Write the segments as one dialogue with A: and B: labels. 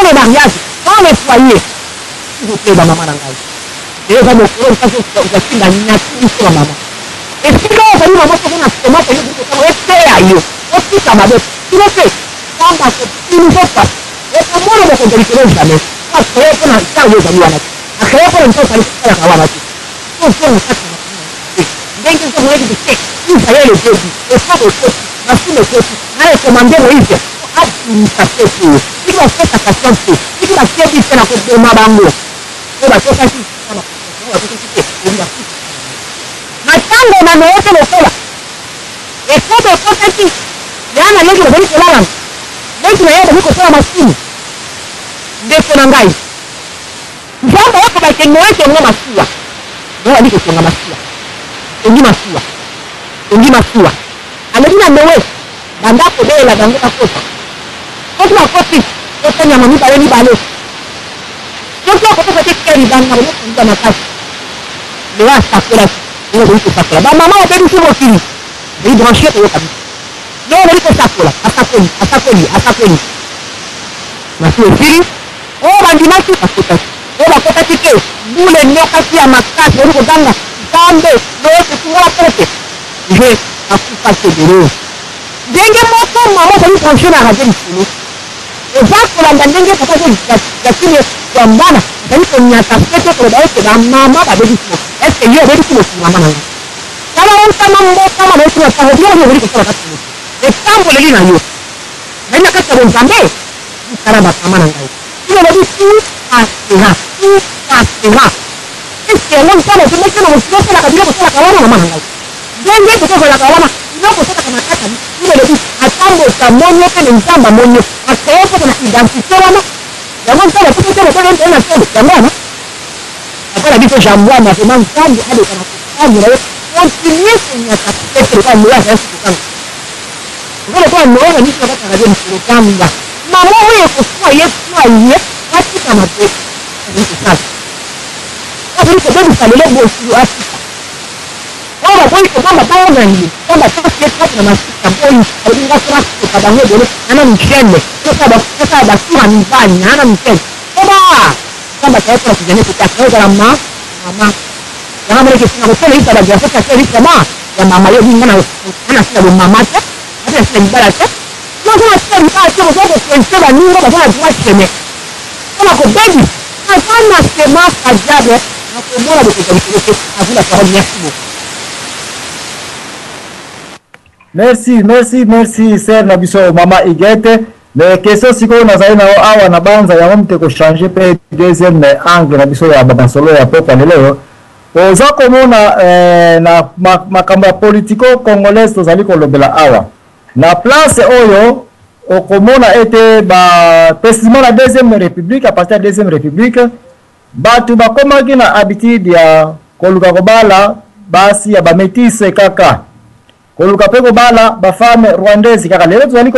A: le mariage, dans le foyer. S'il vous plaît, ba mama na ngai. Lelo eza mokolo mpasi ozakinda nyati biso ba mama. Esika ozali mama soki na semence yo okoki eteya yo otika mabe kino te Nzambe akopinizo pasi okomona mokonzi ya likolo jamais po acree mpo na ntango yo ozali wana te acree mpo na ntango ozali kosalaka wana te tozonga kati na makomi na Nzambe ndenge Nzambe oyebi te Israël ebebi ekobo ekoti masumu ekoti na recommande Moïse po abimisa peuple oyo soki bapesaka chance te soki bakebi te na koboma bango oyo batosaki Nzambe oyo batosaki te elobi bakufi na ntango na Noe mpe lokola ekobo ekotaki ya na leki bazali kolalana leki na ye azali kosala masumu ndeko na ngai Nzambe ayoka ke Noe tonga masuwa. Noe abandi kotonga masuwa. Atongi masuwa. Atongi masuwa. Alobi na Noe, banda kobelela bango bakota. Soki bakoti, pesa nyama mibale mibale. Soki okopesa te, tika libanga, bakokanisa makasi. Noe asakolaki. Ndenge ozali kosakola. Ba mama babebisi mokili. Ozali branche koyoka biso. Noe azali kosakola. Asakoli, asakoli, asakoli. Masuwa esili. Oyo bandimaki, bakotaki. Oyo bakotaki te, mbula enokaki ya makasi, bazali koganga, Nzambe, Noe, fungola porte! He, bakufaki ebele. Ndenge moko mama ozali branche na radio lisolo, oza kolanda ndenge papa Jacqueline Wambana azali konyata sete koloba ete ba mama babebisi mokili. Est ce que yo obebisi mokili mama na ngai? Tala otama mbotama na yo kino tango biloko nini ozali kosala kati na mokili? Etamboleli na yo ezali na kati ya bonzambe? Tala ba mama na ngai. Bino olobi tout passera, tout passera. Est-ce que yango Nzambe azongaki yo na mokili osalaka biloko osalaka wana mama na ngai? Ndenge tozo ozalaka wana biloko osalaka na kati ya bino olobi ata moto amoni yo te mais Nzambe amoni yo. A cree yo kaka na identite wana. Yango Nzambe apesi yo te lokola na solo. Yango wana papa na biso Jean-Bwana vraiment Nzambe aleka na kopambola yo. Continuer konyata pete lokola Noe azalaki kokanga. Oza lokola Noe na miso na kati ya radio likolo ganga. Maman oyo ekosua ye sua ye atika mabe azali kosala. Oyo azali kobebisa lelo bosilo atika. Oyo baboyi kobamba bana ye Nzambe apesi ye kati na masuka boyi alobi nga soki nasopa bango ebele na nanu jeune tosala ba tour ya mibali na nanu jeune koba Nzambe azali mpona kozala ete te ozala ma mama yango amonaki esenga kosala yisa ba garçon kasi yisa ma ya mama yo nga na na sila bo mama te na sila libala te naza na sila libala te boza kokoinse baninga baza na droit chemin mpona kobebisa naza na semence ya diable nakomona bokonzi ya likolo te. À vous la parole, merci beaucoup.
B: Merci, merci, merci, sœur na biso mama Huguette. Mais question sikoyo nazali na yo awa na banza yango moto ekochange mpe deuxième angle na biso ya masolo ya pokwa lelo oyo. Oza komona eh, na makambo ya politico congolaise tozali kolobela awa na place oyo okomona ete ba précisément la deuxième république, à partir ya deuxième république bato bakomaki na habitude ya koluka kobala basi ya bametise kaka koluka mpe kobala bafemme rwandaise kaka. Lelo tozali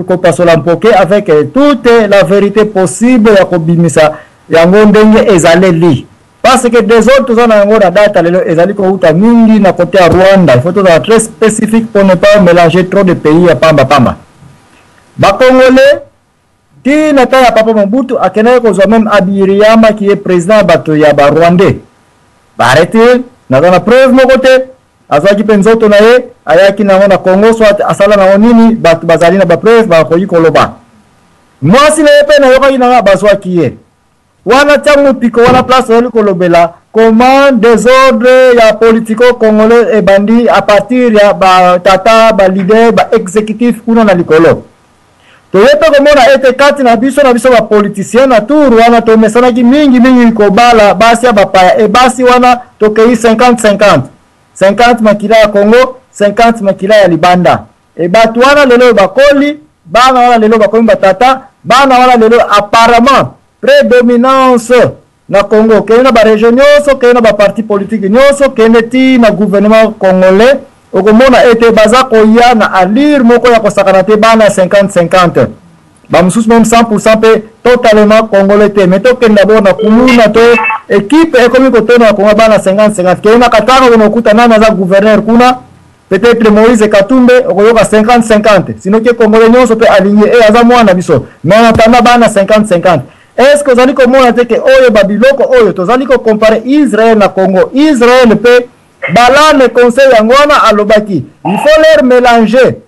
B: kopasola mpoke avec toute la vérité possible ya kobimisa yango ndenge ezaleli, parce que désordre toza na yango na data lelo ezali kouta mingi na côté ya Rwanda. Il faut tozala très spécifique pour ne pas mélanger trop de pays ya pamba pamba. Bacongolais ti na temps ya papa Mobutu akendaki kozwa même Abiriama qui est président ya bato ya barwandais. Baarrete, naza na preuve moko te. Azwaki mpe nzoto na ye, ayaki nango na Congo, soit asala nango nini, bato bazali na bapreuve bakoki koloba. Mwasi na ye mpe nayokaki nanga bazwaki ye wana tia mopiko wana place ozali kolobela comment désordre ya politico congolais ebandi à partir ya batata baleader baexécutif kuna na likolo. Toye mpe komona ete kati na biso na biso bapoliticien na tour wana tomesanaki mingi mingi kobala basi ya bapaya e basi wana tokei 50 50 50 makila ya Congo, 50 makila ya libanda. E bato wana lelo oyo bakoli, bana wana lelo bakomi batata, bana wana lelo apparemment prédominance na Congo, kende na baregion nyonso, kende na baparti politique nyonso, kende ti na gouvernement congolais, okomona ete baza koya na allure moko ya kosakana te, bana 50 50, bamosusu même 100% mpe totalement congolais te. Mais tokende d'abord na kuluna to équipe ekomi kotonda na Congo, bana 50 50. Kende na Katanga, okende kokuta nani aza gouverneur kuna, peut-être Moïse Katumbe, okoyoka 50 50, sino ke congolais nyonso mpe alingi e aza mwana biso. Mais en attendant, bana 50 50. Est ce que ozali komona te ke oyo babiloko oyo tozali kocompare Israel na Congo? Israel mpe Balame conseil yango wana alobaki il faut leur mélanger.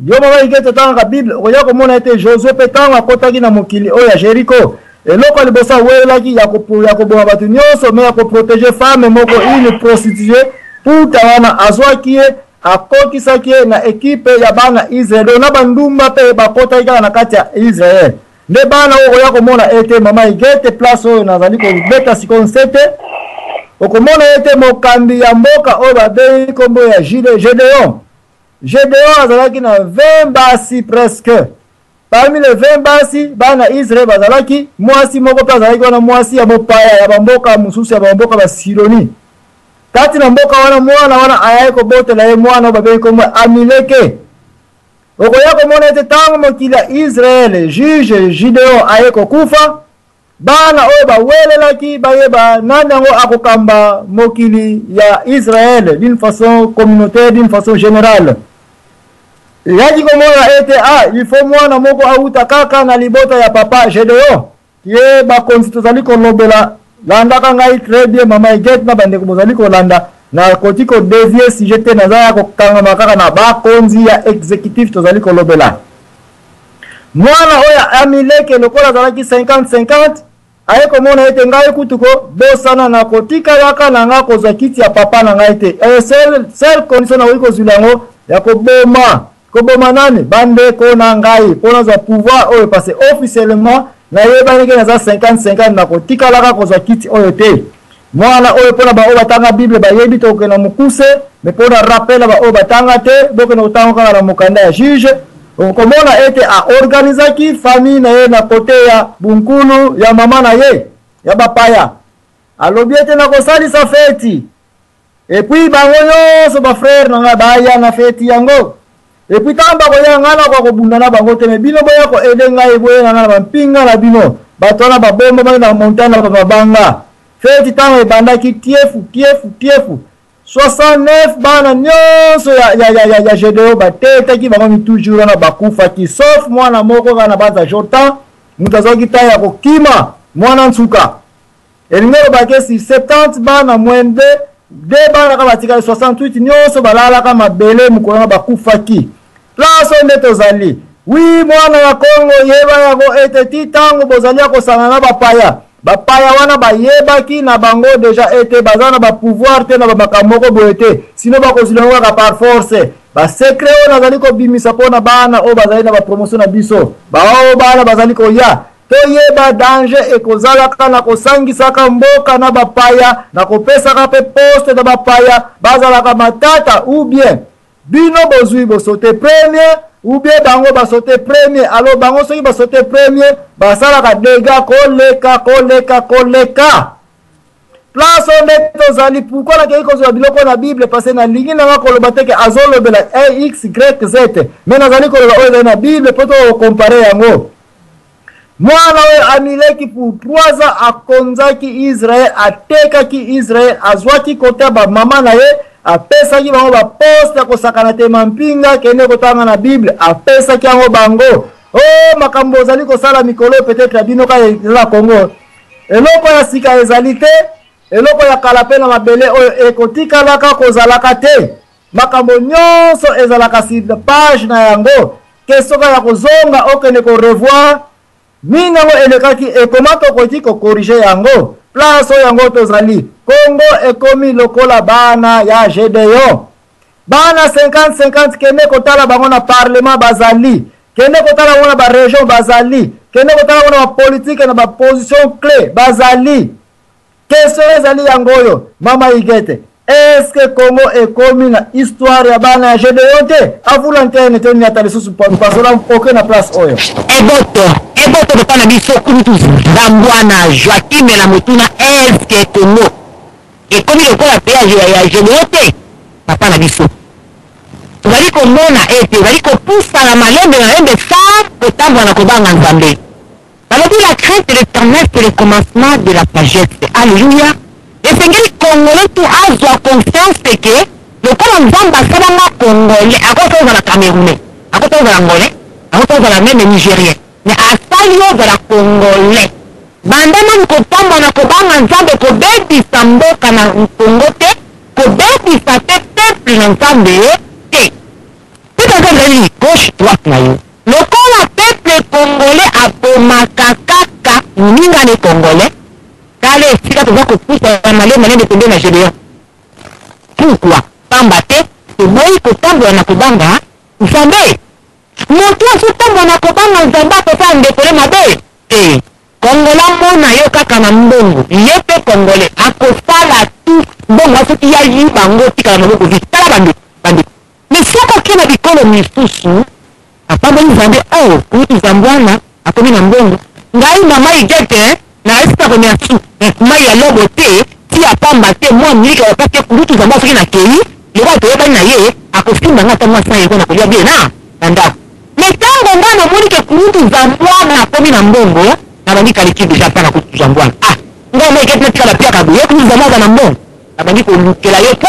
B: Yo mama Igete, otangaka Bible, okoya komona ete Josue mpe ntango akotaki na mokili oyo ya Jericho, eloko ya liboso awelelaki ya koboma bato nyonso, me ya koprotege femme moko, une prostituée puta wana, azwaki ye, akotisaki ye na ekipe ya bana Israel. Donc na bandumba mpe bakotaki kaka na kati ya Israel. Nde bana oyo okoya komona ete mama Igete, place oyo nazali kobeta sikoyo nsete, okomona ete mokambi ya mboka oyo babengi nkombo ya Gedeon. Gedeon azalaki na 20 basi presque. Parmi les 20 basi, bana Israel bazalaki, mwasi moko mpe azalaki wana, mwasi ya mopaya ya bamboka mosusu, ya bamboka ba Sidoni. Kati na mboka wana, mwana wana ayaki kobotela ye mwana oyo babengi kombo Amileke. Okoya komona ete ntango mokili ya Israel, juge Gideon aye kokufa, bana oyo bawelelaki bayeba nani yango akokamba mokili ya Israel d'une façon communautaire, d'une façon générale. Eyaki komona ete il faut mwana moko auta kaka na libota ya papa Gedeon. Ye bakonzi tozali kolobela, landaka ngai très bien mama Igete na bandeko bozali kolanda, nakoki kodevie sujet te, naza ya kokangama kaka na bakonzi ya exécutif tozali kolobela. Mwana oyo Amileke lokola azalaki 50-50, aye komona ete ngai kutu ko bosana na kotikalaka na ngai kozwa kiti ya papa na ngai te. Seule condition nakoki kozwila yango ya koboma, koboma nani? Bandeko na ngai, mpo nazwa pouvoir oyo, parce que officiellement nayebani ke naza 50-50, nakotikalaka kozwa kiti oyo te. Mwana oyo, mpona baoyo batanga Bible bayebi, tokokende na mokuse, me mpona rappel na baoyo batanga te, bokende kotanga kaka na mokanda ya Juge. Okomona ete aorganizaki famille na ye na kote ya bunkulu ya mama na ye ya bapaya. Alobi ete nakosalisa feti, et puis bango nyonso bafrère na ngai baya na feti yango, et puis ntango bakoya, ngai nakoka kobunda na bango te, me bino boya koaider ngai, boya na ngai na bampinga na bino. Bato wana babombamaki na montagne na bamabanga. Feti ntango ebandaki, tiefu tiefu tiefu, 69 bana nyonso ya Gedeo batetaki bango mitu jour wana, bakufaki, sauf mwana moko kaka na banza Jordan, moto azwaki ta ya kokima, mwana nsuka. Elingi olobaki si 70 bana moins 2, de bana kaka batikali, 68 nyonso balalaka mabele mokolo wana, bakufaki. Place oyo nde tozali. Wi, mwana ya Kongo, yeba yango ete ti ntango bozali ya kosangana na bapaya, bapaya wana bayebaki na bango deja ete baza na bapouvoir te na bamakambo moko boye te, sino bakozwila yango kaka par force. Basecret oyo nazali kobimisa mpona bana oyo bazali na bapromotion na biso, baoyo bana bazali koya, toyeba danger ekozalaka na kosangisaka mboka na bapaya, na kopesaka mpe poste na bapaya. Bazalaka matata, ou bien bino bozwi bosote premier, ou bien bango basote premier. Alors bango soki basote premier, basalaka dégâts koleka, koleka, koleka. Place oyo nde tozali. Pourquoi nakei kozwa biloko na Bible? Parce nalingi nanga koloba te ke azolobela a x y z, me nazali koloba oyo ezali na Bible mpo tokocomparer yango. Mwana oyo Amileki, pour 3 ans akonzaki Israel, atekaki Israel, azwaki kota bamama na ye, apesaki bango baposte ya kosakana te. Mampinga, kende kotanga na Bible, apesaki yango bango. O makambo ozali kosala mikolo, peut-être ya bino kaka eza na Congo, eloko ya sika ezali te, eloko ya kala mpe na mabele oyo ekotikalaka kozalaka te. Makambo nyonso ezalaka sur page na yango. Ke soki ya kozonga, okende korevoir nini yango elekaki, ekoma tokoki kocorriger yango. Place oyo yango tozali, Kongo ekomi lokola bana ya Gedeon, bana 50-50. Kende kotala bango na parlement bazali, kende kotala bango na baregion bazali, kende kotala bango na bapolitike, na baposition clé bazali. Question ezali yango oyo, mama Igete: est-ce Congo ekomi na histoire ya bana ya Gedeon te? Avula ntene te, niata lisusu pasola oke na place oyo.
A: Eboto eboto, papa na biso kulutu Zambwana Joakim na motuna: est-ce Congo ekomi lokola mpe ya Gedeon te? Papa na biso, tozali komona ete ezali kopusana malembe malembe sans kotambola na kobanga Nzambe. Balobi la crainte de l'Éternel, c'est le commencement de la sagesse. Alléluia. Esengeli Congolais tu azwa conscience ke lokola Nzambe asalanga Congolais, akoki ozala Camerounais, akoki ozala Angolais, akoki ozala même Nigérien, mais asali ozala Congolais. na Nzambe kobebisa mboka na Congo te, kobebisa te peuple na Nzambe te. Peuple na Nzambe ezali nini? Gauche droite na yo. Lokola peuple congolais abomaka kaka moninga ne congolais, tala esika toza kopusa malembe malembe pembeni na Gedeon. Pourquoi? Pamba te toboyi kotambola na kobanga Nzambe. Moto azotambola na kobanga Nzambe akosala ndeko ne mabe te. Congolais amona yo kaka na mbongo, ye pe congolais akosala tout mbongo wana soki ye ayiba yango otikala maboko vide. Tala ba ndeko, ba ndeko. Mais soki oke na bikolo misusu, apamboli Nzambe oh kutu Zambwana akomi na mbongo, ngai mama Huguette na esika komela susu mayi ya lobo te, ti ya pamba te, mua miliki ya papa te, kulutu Zambwana soki nakeyi lokola toyebani na ye akosimba ngai ata mua 100 euros na kolia bien na ndaku. Mais tango nga na moni ke kulutu Zambwana akomi na mbongo, na bandi calcul dejà pa na kulutu Zambwana. Ah, nga moko eketi natikala piaka boye, ye kulutu Zambwana aza na mbongo? Na bandi kolukela ye po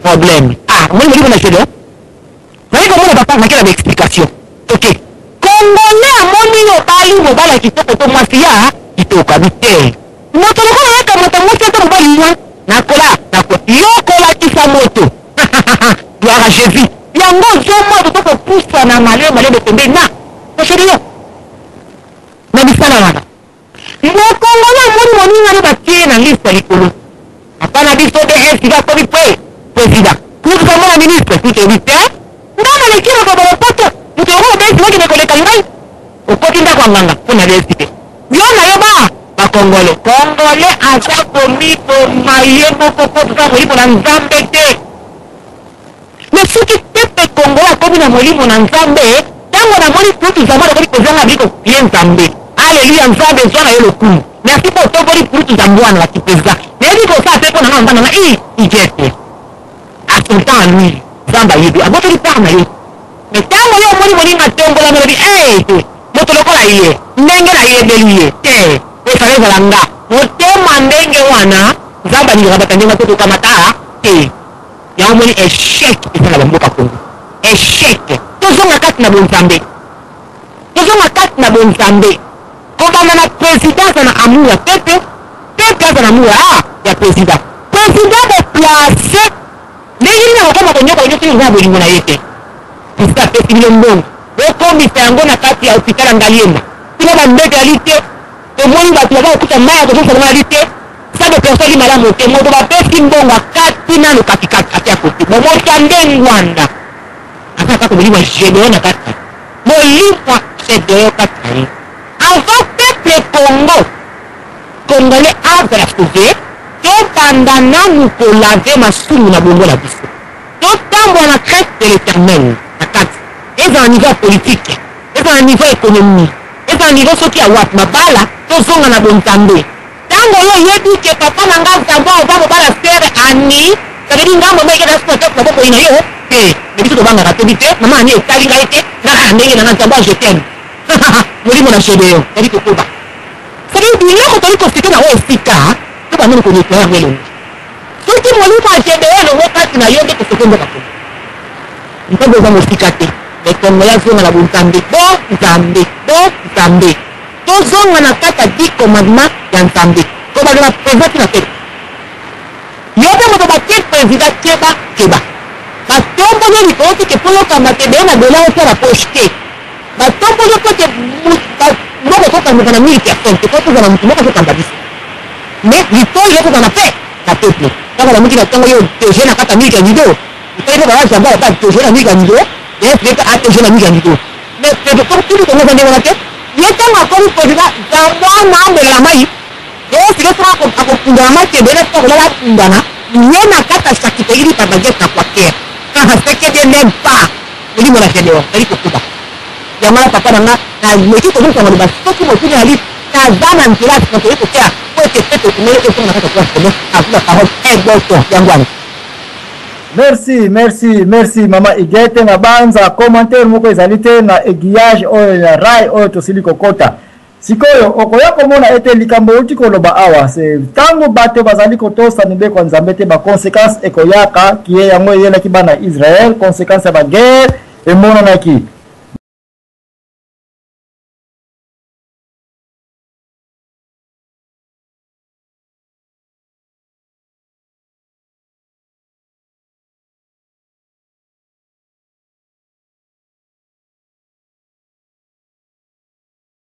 A: problème. Ah, omoni molimo na Gedeon? Naye komona papa nake na ba explication. Ok. Congolais amoni yo obali mobali ya kitoko to mwasi ya kitoko abi te. Moto lokola ye akamata mwasi ata mobali ya nakola nakola yo kolakisa moto. Gloire à Jesus. Yango ozomona tozo kopusana malembe malembe pembeni na Gedeon. Na misala wana. Mokongoli amoni moninga ne batie ye na liste ya likolo. Papa na biso DS sika akomi pre president. Kutu komona ministre kutu oyebi te. Nga naleki na koloba lopoto moto lokola DS okende koleka ngai. Okoti ndako ya nganga mpo na DS te. Yo na yo ba ba congolais. Congolais aza komiboma ye moko mpo toza molimo na Nzambe te. Mais soki peuple congolais akomi na molimo na Nzambe, tango na moni kulutu Zambo alobaki president nga abiki ko prier Nzambe. Alleluia Nzambe zua na yo lokumu. Merci po otomboli kulutu Zambuana na ki president. Nayebi kosala te po na nga mobali na nga ii Iguete. A son temps à lui Nzambe ayebi abotoli part na ye. Mais tango yo omoni moninga atombolami olobi ee te moto lokola ye ndenge na yebeli ye te efale ezala nga. Motema ndenge wana Nzambe alingaka bato ya ndenge wana te kokamata te. Yango omoni echec eza na ba mboka Congo. Echec. Tozonga kati na bonzambe. Tozonga kati na bonzambe. Kobanda na president aza na amour ya peuple, peuple aza na amour ya ya president. President bo place ndenge nini akokoma konyokola bino soki boza na bolingo na ye te. President apesi bino mbongo bokomisa yango na kati ya hopital ya Ngaliema. Kuna ba mbeto ya li te. Tomoni batu baza kokuta mayi ya kozongisa bango na li te. Stade operation ali malamu te moto bapesi mbongo akati nanu katikati ake akoki bon moto ya nde ngwanda aza kaka molimo ya Gedeon na kati na ye molimo ya Gedeon kati na ye avant peuple Congo congolais azala sauve tobanda nanu ko lave masumu na bongo na biso totambola na crainte de l'eternel na kati ezala niveau ya politique ezala niveau ya economie ezala niveau soki ya wapi mabala tozonga na bonzambe. Tango yo oyebi que papa na nga Zambo aza mobali ya sœur Annie, ça veut dire nga mama Huguette naza na kati na yo te. Mais biso tobangaka toyebi te, mama Annie etali ngai te, nga kaka ndenge na nga Zambo je t'aime. Molimo na Gedeon, toyebi kokoba. Ça veut dire biloko toyebi ko citer na oyo esika, tobanda nanu ko nettoyer yango elongi. Soki molimo ya Gedeon elongwe kati na yo nde ko sauver mboka Congo. Nzambe oza mosika te, mais Congolais azonga na bonzambe, bo Nzambe, bo Nzambe. Tozonga na kati ya dix commandements ya Nzambe. Kobanda na president ti na peuple. Yo pe moto batie president keba keba. Batomboli yo likolo te ke po yo kamata ebele na dollar otia na poche te. Batomboli yo po te mboka ekokambaka na 1000 personnes te po tozala na mutu moko azokamba biso. Mais litoyi ekozala na pe na peuple. Kaka olamuki na tongo yo DG na kati ya miliki ya nido. Otali pe baba jambon aloba DG na miliki ya nido. Ye pe a DG na miliki ya nido. Mais soki Congo eza ndenge wana te. Ye tango akomi president Zambwana amela na mayi ye sikoyo soki akokundana makemba ye na soki akolala akundana ye na kati ya charcuterie lipa baguette na coiffure ce que Dieu n'aime pas molimo na Gedeon ezali kokoba yango wana papa na nga naleki kozongisa maloba soki motuni ali naza na nzela ya sika toyei koteya po ete fete ekomeli ezonga na kati ya place commun azwi ba parole eboto yango wana.
B: Merci, merci, merci mama Huguette na banza commentaire moko ezali te na aiguillage oyo ya rail oyo tosili kokota. Sikoyo okoya komona ete likambo outi koloba awa se ntango bato bazali kotosa mibeko ya Nzambe te ba consequences ekoyaka kiye yango eyelaki bana Israël consequence ya ba guerre emonanaki.